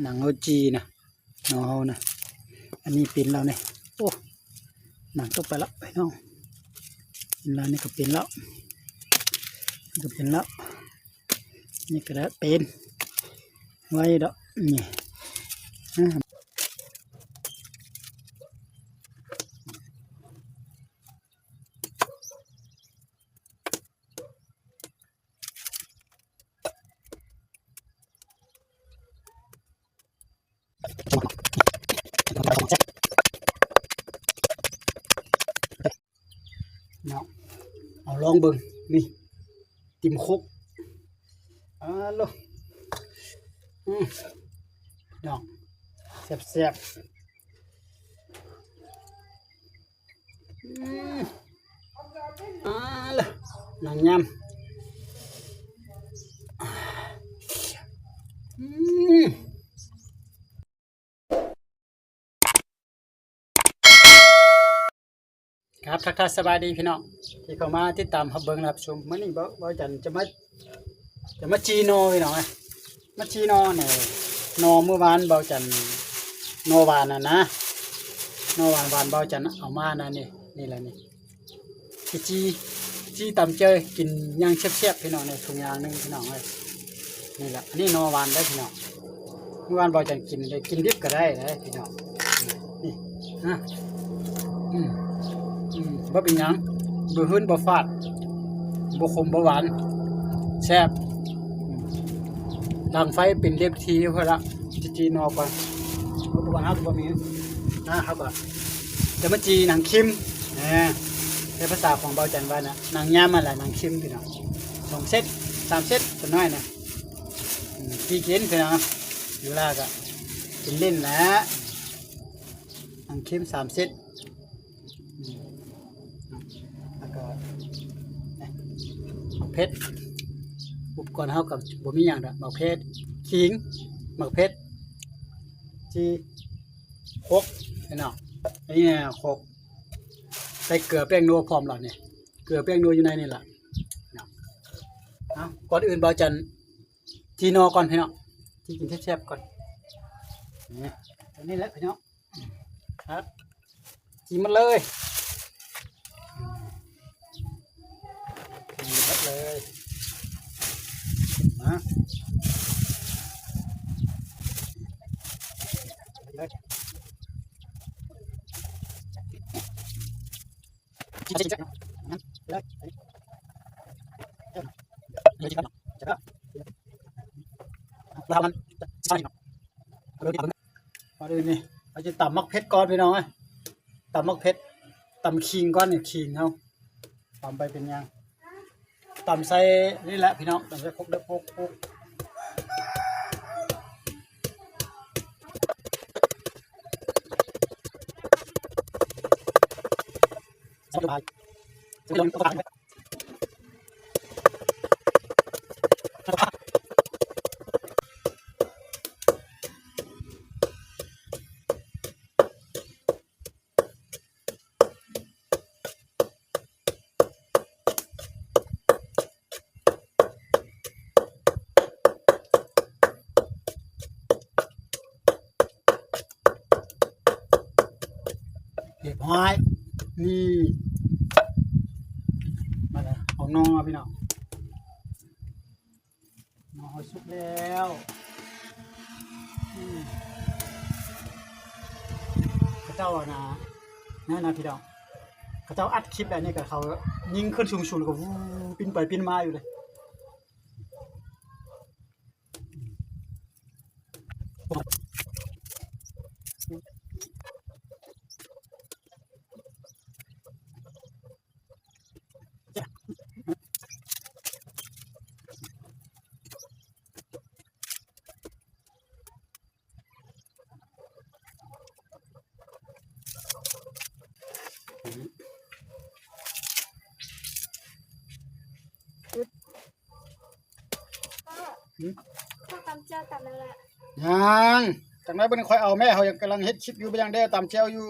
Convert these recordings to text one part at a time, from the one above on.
ໜັງເຮົາຈີ່ນະ ໜໍ່ເຮົານະ ອັນນີ້ເປັນແລ້ວນີ້. ໂອ້ ໜັງຕົກໄປແລ້ວພີ່ນ້ອງ. ເປັນແລ້ວ ນີ້ກໍເປັນແລ້ວ ນີ້ກໍເປັນແລ້ວ ນີ້ກໍໄດ້ເປັນໄວດອກນີ້. ເນາະ ເອົາລອງເບິ່ງນີ້ ຕິ່ມຄົກ ອາໂລ ອືມ ເນາະ ແຊບໆ. ອືມ ອາລະ ນາງຍຳ ອືມ ຄັບ ທັກທາຍສະບາຍດີພີ່ນ້ອງ ທີ່ເຂົ້າມາຕິດຕາມຮັບເບິ່ງຮັບຊົມ. ມື້ນີ້ເບົາ ເບົາຈັນຈະມາ ຈະມາຈີ່ໜໍ່ພີ່ນ້ອງເອີຍ ມາຈີ່ໜໍ່ນີ້ ໜໍ່ມື້ວານເບົາຈັນ ໜໍ່ຫວານຫັ້ນນະ ໜໍ່ຫວານ ຫວານເບົາຈັນເອົາມານະ ນີ້ ນີ້ແຫຼະນີ້ ຊິຈີ່ ຈີ່ຕຳແຈ່ວກິນຢ່າງແຊບໆ ພີ່ນ້ອງ ໃນທຸງຢ່າງໜຶ່ງພີ່ນ້ອງເອີຍ. ນີ້ແຫຼະ ອັນນີ້ໜໍ່ຫວານເດີພີ່ນ້ອງ ມື້ວານເບົາຈັນກິນເດ້ ກິນດິບກໍໄດ້ເດ້ພີ່ນ້ອງ. ນີ້ ອາ ອືມ ອືມ ບໍ່ເປັນຫຍັງ ບໍ່ຫືນບໍ່ຝາດ ບໍ່ຂົມບໍ່ຫວານ ແຊບ. ອືມ ດັງໄຟເປັນເລັບທີພຸ້ນລະ ຈີ່ໜໍ່ກ່ອນ ເພາະວ່າເຮົາບໍ່ມີ ອາ ເຮົາກໍຈະມາຈີ່ໜັງຄິມ ອາ ໃນພາສາຂອງເບົາຈັນວ່ານະ ໜັງຍຳຫັ້ນແຫຼະ ໜັງຄິມພີ່ນ້ອງ ສອງເຊັດ ສາມເຊັດ ສ່ວນໜ້ອຍນະ. ອືມ ຈີ່ກິນພີ່ນ້ອງ ຢູ່ລາວກໍກິນຫຼິ້ນແຫຼະ ໜັງຄິມສາມເຊັດ. ອືມ ແລ້ວກໍ ນີ້ ໝາກເຜັດ ອຸປະກອນເຮົາກໍບໍ່ມີຫຍັງດອກ ໝາກເຜັດ ຂີງ ໝາກເຜັດ ຈີ່ ຄົກ ພີ່ນ້ອງ ອັນນີ້ຄົກ ໃສ່ເກືອແປ້ງນົວພ້ອມແລ້ວນີ້ ເກືອແປ້ງນົວຢູ່ໃນນີ້ລະເນາະ. ເອົາ ກ່ອນອື່ນເບົາຈັນ ຈີ່ໜໍ່ກ່ອນພີ່ນ້ອງ ຈີ່ກິນແຊບໆກ່ອນ ນີ້ ອັນນີ້ແຫຼະພີ່ນ້ອງ ຄັບ ຈີ່ໝົດເລີຍ ຈີ່ໝົດເລີຍ ມາ ລາວມັນ ມາດູນີ້ ເຮົາຈະຕຳໝາກເຜັດກ່ອນພີ່ນ້ອງເອີຍ ຕຳໝາກເຜັດ ຕຳຂີງກ່ອນນີ້ ຂີງເຮົາ ຕຳໄປເປັນຫຍັງ ຕຳໃສ່ນີ້ແຫຼະພີ່ນ້ອງ ຕຳໃສ່ຄົກເດີ ຄົກ ຄົກ. ຮຽບຮ້ອຍ ນີ້ ມາແລ້ວ ເອົາໜໍ່ມາພີ່ນ້ອງ ໜໍ່ເຮົາສຸກແລ້ວ ອືມ ເຂົາເຈົ້າ ອັນນ່າ ນັ້ນນະພີ່ນ້ອງ ເຂົາເຈົ້າອັດຄລິບແບບນີ້ກໍເຂົາຍິງຂຶ້ນສູງໆ ແລ້ວກໍວູ ປິ່ນໄປປິ່ນມາຢູ່ເລີຍ. ພໍ່ ຕຳແຈ່ວຕຳແລ້ວລະ? ຍັງ ຈັ່ງໃດບັດນີ້ ຂ້ອຍເອົາແມ່ ເຮົາຍັງກຳລັງເຮັດຄລິບຢູ່ ບໍ່ຍັງໄດ້ຕຳແຈ່ວຢູ່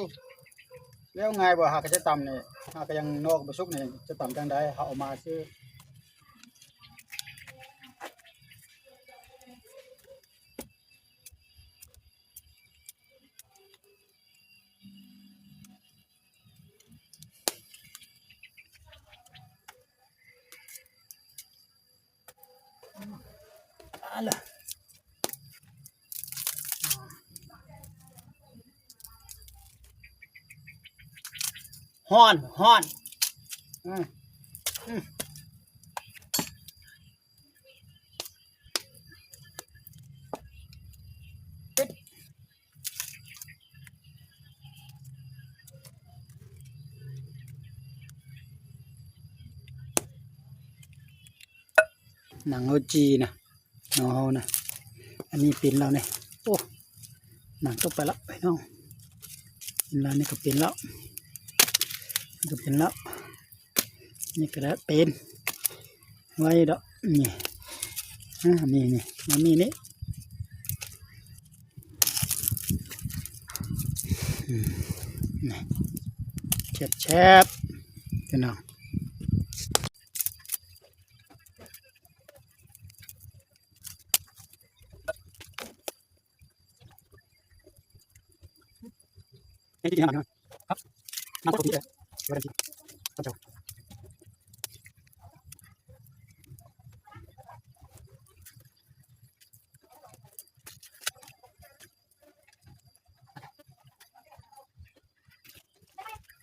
ແລ້ວງ່າຍບໍ່ ຫາກະຈະຕຳນີ້ ຫາກະຍັງນອກບໍ່ສຸກນີ້ ຈະຕຳຈັ່ງໃດ ເຮົາເອົາມາຊື່. ອັນລະ ຮ້ອນ ຮ້ອນ ອືມ ອືມ. ໜັງເຮົາຈີ່ນະ ນ້ອງເຮົານະ ອັນນີ້ເປັນແລ້ວນີ້ ໂອ້ ໜັງຕົກໄປແລ້ວພີ່ນ້ອງ ເປັນແລ້ວ ນີ້ກໍເປັນແລ້ວ ນີ້ກໍເປັນແລ້ວ. ນີ້ກໍໄດ້ເປັນໄວ້ດອກ ນີ້ ອາ ນີ້ ນີ້ ນີ້ ນີ້ ອືມ ນີ້ ແຊບໆ ພີ່ນ້ອງ.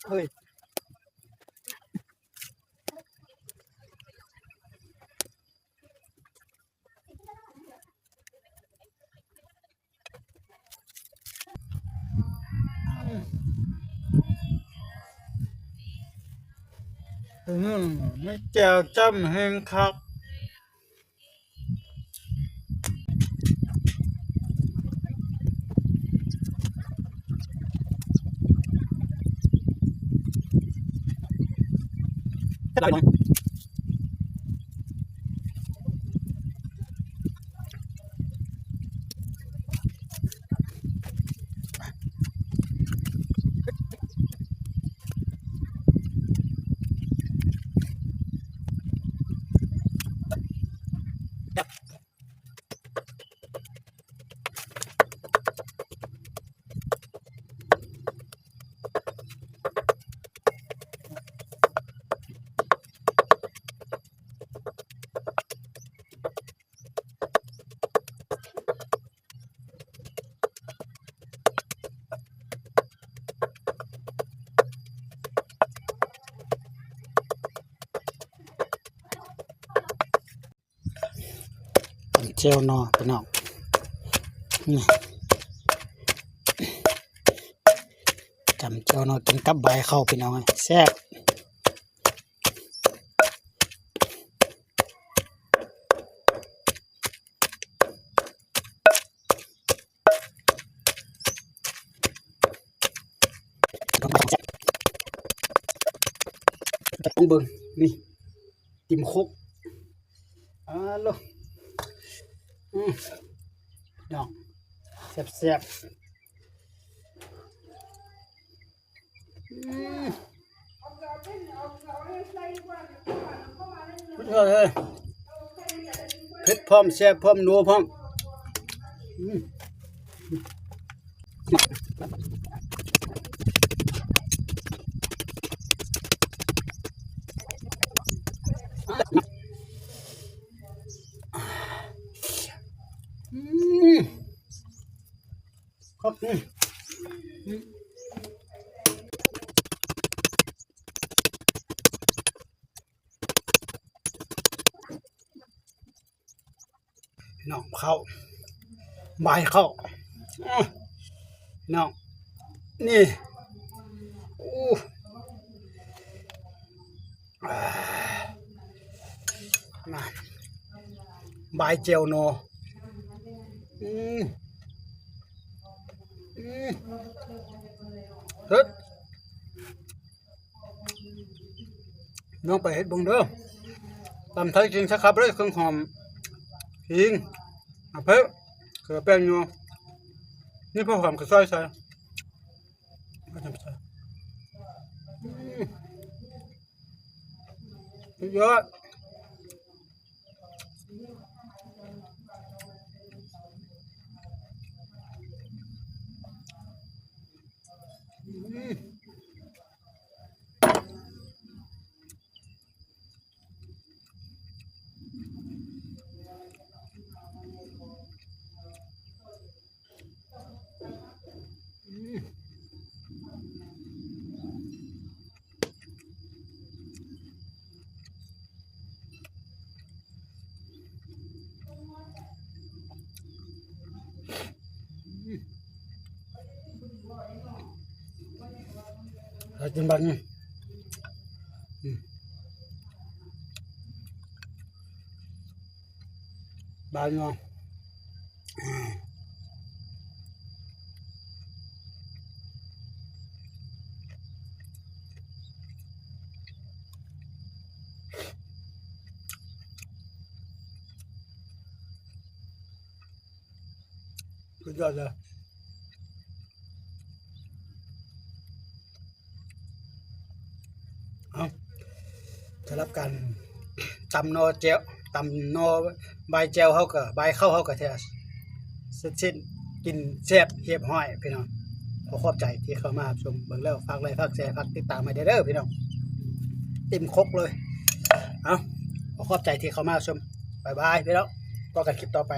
ເຮີ້ຍ ອືມ ມີແຈ່ວຈ້ຳແຮງຄັກ. ແຈ່ວໜໍ່ພີ່ນ້ອງ ນີ້ ຈ້ຳແຈ່ວໜໍ່ ກິນກັບໃບເຂົ້າ ພີ່ນ້ອງເອີຍ ແຊບ. ລອງເບິ່ງ ນີ້ ຕິ່ມຄົກ ອາໂລ ອືມ ນ້ອງ ແຊບໆ ອືມ ສຸດຍອດເລີຍ ເຜັດພ້ອມ ແຊບພ້ອມ ນົວພ້ອມ ອືມ. ອືມ ຄັກ ອືມ ອືມ. ພີ່ນ້ອງ ເຂົ້າ ບາຍເຂົ້າ ອື ພີ່ນ້ອງ ນີ້ ໂອ້ ອາ ມາ ບາຍແຈ່ວໜໍ່ ອື ອື ເດັດ. ລອງໄປເຮັດເບິ່ງເດີ ຕຳໄທກິນຊະຄັບເລີຍ ເຄື່ອງຫອມ ຂີງ ອາເພ ເກືອ ແປ້ງນົວ ນີ້ພໍຫອມກະຊອຍໃສ່ ອືມ ສຸດຍອດ ອືມ. ເອົາກິນບັດນີ້ ອືມ ບາດນີ້ເນາະ ອືມ ສຸດຍອດເລີຍ. ເອົາ ສຳລັບການຕຳໜໍ່ແຈ່ວ ຕຳໜໍ່ບາຍແຈ່ວເຮົາກໍ ບາຍເຂົ້າເຮົາກໍແທ້ ເສັດສິ້ນ ກິນແຊບຮຽບຮ້ອຍພີ່ນ້ອງ. ຂໍຂອບໃຈທີ່ເຂົ້າມາຮັບຊົມເບິ່ງແລ້ວ ຝາກໄລ ຝາກແຊ ຝາກຕິດຕາມໃຫ້ແດ່ເດີພີ່ນ້ອງ ເຕັມຄົກເລີຍ. ເອົາ ຂໍຂອບໃຈທີ່ເຂົ້າມາຮັບຊົມ ບາຍບາຍພີ່ນ້ອງ ພົບກັນຄລິບຕໍ່ໄປ.